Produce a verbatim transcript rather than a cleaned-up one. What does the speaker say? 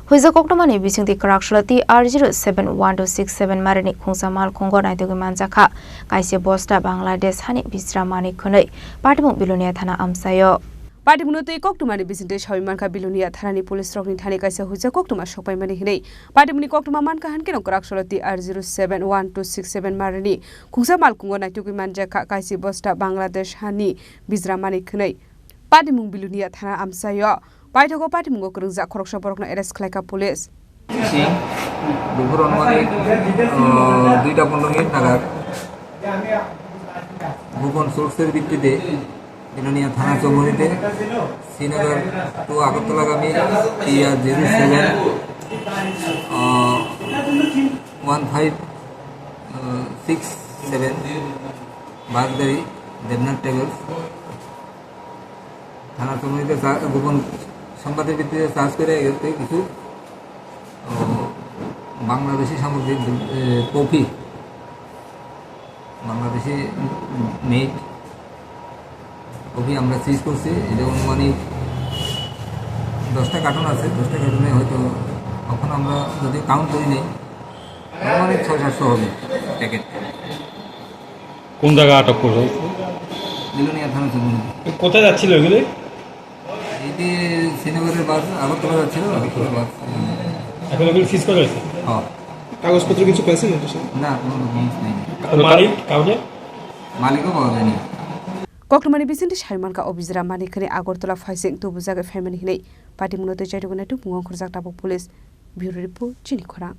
Huijak koktwmani bisingtwi kwrak solo T R zero seven one two six seven marini khungsa malkhungo naitugwi manjakha kaisa bosta Bangladesh hani bijra manwi khwnwi patimung Bilonia thana amchaio. Patimungno twi koktwmani bisingtwi sawi mankha Bilonia thanani police rokni thani kaisa huijak koktwma sokpaimani hinwi. Patimungni koktwma mankha hankhe no kwrak solo T R zero seven one two six seven marini khungsa malkhungo naitugwi manjakha kaisa bosta Bangladesh hani bijra manwi khwnwi. Patimung Bilonia thana amchaio. Paithago patimungo kwrwngjak khoroksa borokno arrest khlaikha police. Sing, দুপুর অনুমানিক, আহ, দুইটা পনেরো মিনিট নাগাদ গোপন সোর্সের ভিত্তিতে বিলোনিয়া থানা চৌমুহনীতে শ্রীনগর টু আগরতলাগামী T R zero seven one five six seven বাস গাড়ি দেবনাথ ট্রাভেলস থানা চৌমুহনীতে চা-, গোপন সংবাদের ভিত্তিতে সার্চ করে এতে কিছু, ও, বাংলাদেশি সামগ্রী, এ, কফি, বাংলাদেশি মেড কফি আমরা সিজ করছি। এটা অনুমানিক দশটা কার্টন আছে, দশটা কার্টনে হয়তো এখন আমরা যদি কাউন্ট করি নেই, অনুমানিক ছয় সাতশো হবে প্যাকেট। কোন জায়গায় আটক করা হয়েছে? বিলোনিয়া থানা চৌমুহনী। কোথায় যাচ্ছিল এগুলি? এটি শ্রীনগরের বাস, আগরতলা যাচ্ছিল, আগরতলা বাস। এখন এগুলি সিজ করা হয়েছে? হ্যাঁ। কাগজপত্র কিছু পাইছেন এটার সাথে? না, কোনো ডকুমেন্টস নেই। আর মালিক কাউকে? মালিকও পাওয়া যায়নি। Koktwmani bisingtwi sawi mankha o bijra manwi khwnwi Agartala phaising tubujagwi phaimani hinwi patimungno twi chaitugwi naitugmung ongkhorjak tabuk police. Bureau report, Chini Khorang.